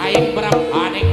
Aing prabaning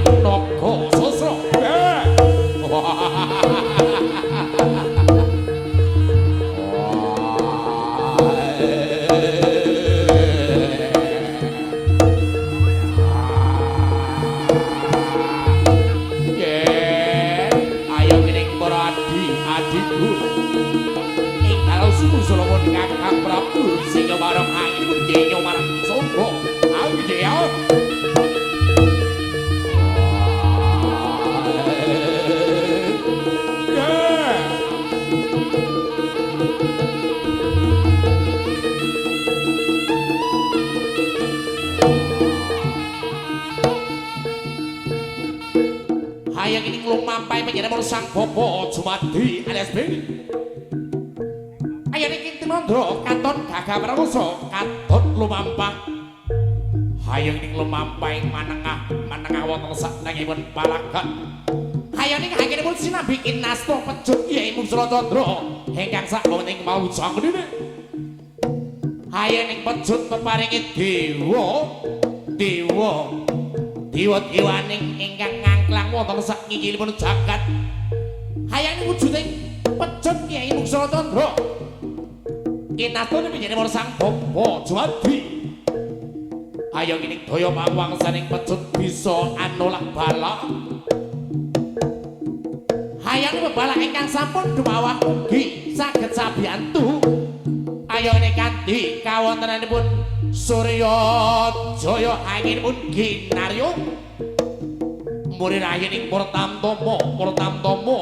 Hayang ing lumampahi panjenengan Sang Bapa Jumadi alias Beni. Ayo ning Kintinandra katon gagah prakosa katon lumampah. Hayang ing lumampah manengah manengah wonten saknengipun palagan. Hayang ing anggenipun sinambi kinasta pecut Kyai Mungsura Candra ingkang sak ing mawujang dene. Hayang ing pecut peparingi dewa dewa dewa-dewaning ingkang ngangklang wonten sak ngikilipun jagat. Hayang ing wujuding pecut Kyai Mungsura Candra. Kinastane panjenengan Sang Bapa Jumadi. Ayo ing daya pangwangsaning pecut bisa anolak balak. Hayang bebalak ingkang sampun dumawah mugi saged sabiyantu. Ayo ing kanthi kawontenanipun Surya Jaya anginipun ginaryo. Murir ayening Purtamtama, Purtamtama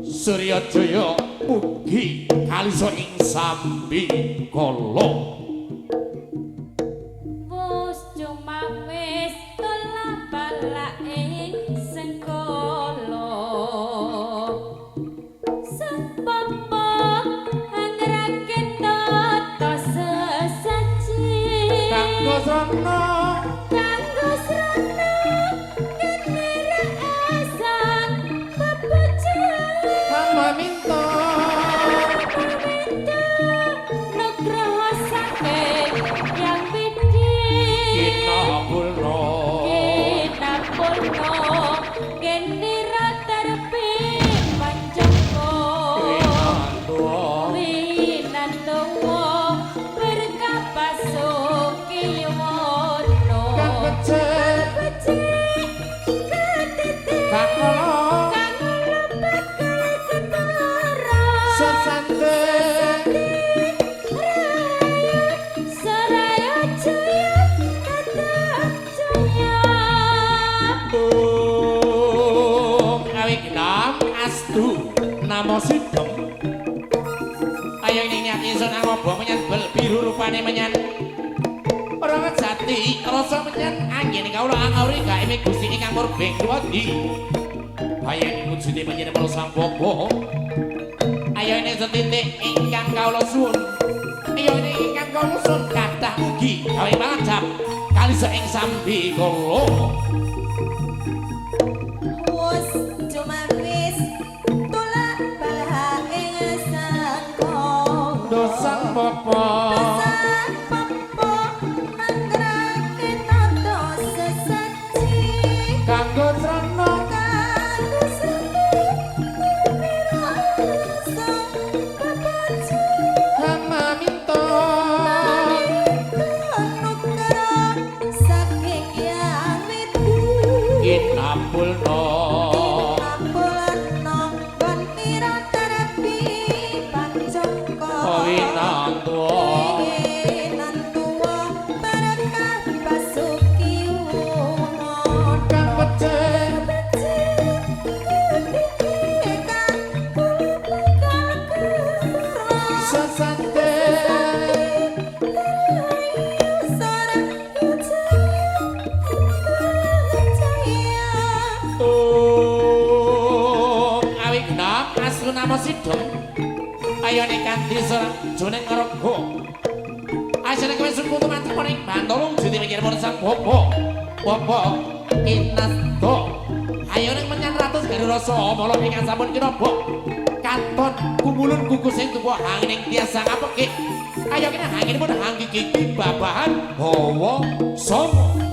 Surya Jaya mugi kalisa ing sambi kala. Wus cumawis tolak balak ing sengkala. Sang Bapa angrake tata sesaji. Kanggo srana kanggo srana genera sang pepujan. Hamba minta minta nugroho saking Yang Widhi. Kinapulna kinapulna genera terpi panjangka. Winantuwa winantuwa berkah basuki yuwana. Kang becik becik ketiti kang ala kang bakal ketara. Sesante Saraya jaya tetap jaya. Ung awi ginam astu namo sidem. Ayo ing niat ingsun angobo menyan bel biru rupane menyan ora jati rasa menyan anggene kawula angauri gaeme Gusti ingkang murbeng dumadi. Ayo ing wujude panjenengan Sang Bapa. Ayo ing setitik ingkang kawula suwun. Ayo ing ingkang kawula suwun kathah mugi gawe pangajap kalisa ing sambi kala. Wus cumawis tolak balak ing sangkala. Dosan Bapa Dosan Bapa anggrake tata sesaji. Kanggo srana kanggo srana pira sang pepuji. Hamba minta Nugroho saking Yang Widhi. Kinapulna Kinapulna banira terpi panjangka. Winantuwa winantuwa berkah basuki yuwana. Kang becik becik ketiti kang kula bakal ketara. Sesante Saraya jaya. Ung awi genap astu namo sidem. Ayo ning kanthi jroning raga. Asane kowe suku tumaca ing Bantala wujude panjenengan Sang Bapa. Bapa kinasta. Ayo ning menyan ratus garu rasa mala ingkang sampun kinaba. Katon kumulun kukusing tuwa hangining tiasa ngapekik. Ayo kene hanginipun hanggigi babahan hawa sanga.